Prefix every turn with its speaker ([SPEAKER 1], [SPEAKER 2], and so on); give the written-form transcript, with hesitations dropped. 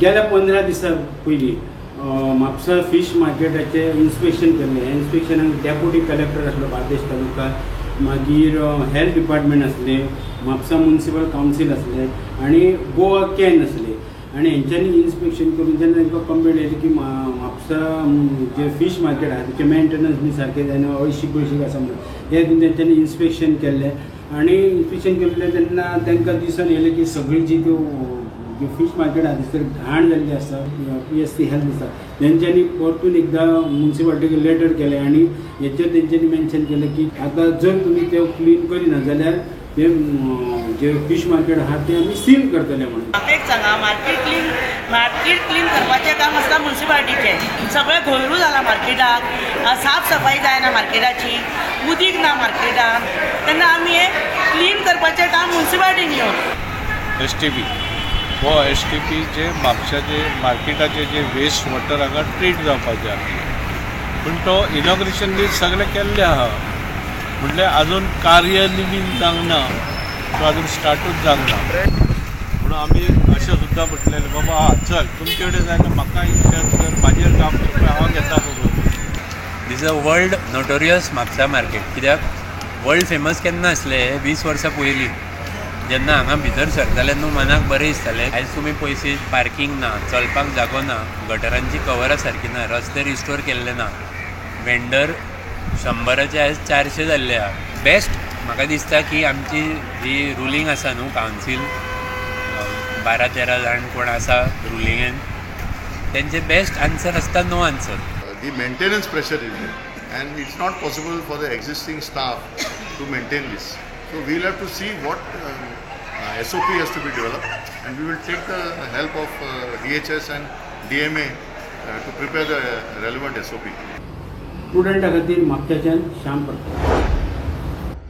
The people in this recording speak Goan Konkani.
[SPEAKER 1] गेल्या 15 दिसां पयलीं म्हापसा फीश मार्केटाचें इन्स्पेक्शन केल्लें. इन्स्पेक्शनाक डेप्युटी कलेक्टर आसलो बार्देश तालुका, मागीर हेल्थ डिपार्टमेंट आसलें, म्हापसा म्युनिसिपल कावन्सील आसलें आनी गोवा can आसलें. आनी हेंच्यांनी इन्स्पेक्शन करून जेन्ना तांकां कंप्लेन येयली की म्हापसा जे फीश मार्केट आहा तेचें मेंटेनन्स बी सारकें जायना, अळशीक बळशीक आसा म्हणून हे हितून तेंच्यांनी इन्स्पेक्शन केल्लें. आनी इन्स्पेक्शन केल्लें तेन्ना तांकां दिसून येयलें की सगळी जी त्यो जी फीश मार्केट आहा थंयसर घाण जाल्ली आसा, PSC health आसा. तेंच्यांनी परतून एकदां म्युनिसिपालिटीक लेटर केलें आनी हेचेर तेंच्यांनी मेन्शन केलें की आतां जर तुमी त्यो क्लीन करिना जाल्यार ते जे फीश मार्केट आहा ते आमी सील करतले म्हणून.
[SPEAKER 2] म्हाका एक सांगा, मार्केट क्लीन करपाचें काम आसता म्युनिसिपालिटीचें. सगळें घोयरू जालां मार्केटाक, साफ सफाई जायना मार्केटाची, उदीक ना मार्केटान, तेन्ना आमी हें क्लीन करपाचें काम म्युनिसिपालिटीन येवन.
[SPEAKER 3] STP हो STP जे म्हापशाचे मार्केटाचे जे वेस्ट वॉटर हांगा ट्रीट जावपाचें आसलें, पूण तो इनॉग्रेशन बी सगळें केल्लें आहा, म्हटल्यार अजून कार्य निवीन जावंक ना, तो अजून स्टार्टूच जावंक ना. म्हणून आमी अशें सुद्दां म्हटलेलें बाबा हा चल तुमचे कडेन जायना म्हाका इन्चार्ज कर, म्हाजेर काम कर, हांव घेता करून.
[SPEAKER 4] This a world notorious Mapusa market. कित्याक वर्ल्ड फेमस केन्ना आसलें, 20 वर्सां पयलीं जेन्ना हांगा भितर सरताले न्हू मनाक बरें दिसतालें. आयज तुमी पयशे पार्कींग ना, चलपाक जागो ना, गटरांची कवरां सारकी ना, रस्ते रिस्टोर केल्ले ना, वेंडर 100 आयज 400 जाल्ले आहा. बेस्ट म्हाका दिसता की आमची जी रुलींग आसा न्हू कावन्सील, 12-13 जाण कोण आसा रुलिंगेन, तेंचे बेस्ट आन्सर आसता no answer.
[SPEAKER 5] The maintenance pressure is there and it's not possible for the existing staff to maintain this. So we will have to see what SOP has to be developed and we will take the help of DHS and DMA to prepare the relevant SOP.
[SPEAKER 1] स्टुडंटा खातीर म्हापशाच्यान श्याम प्रताप.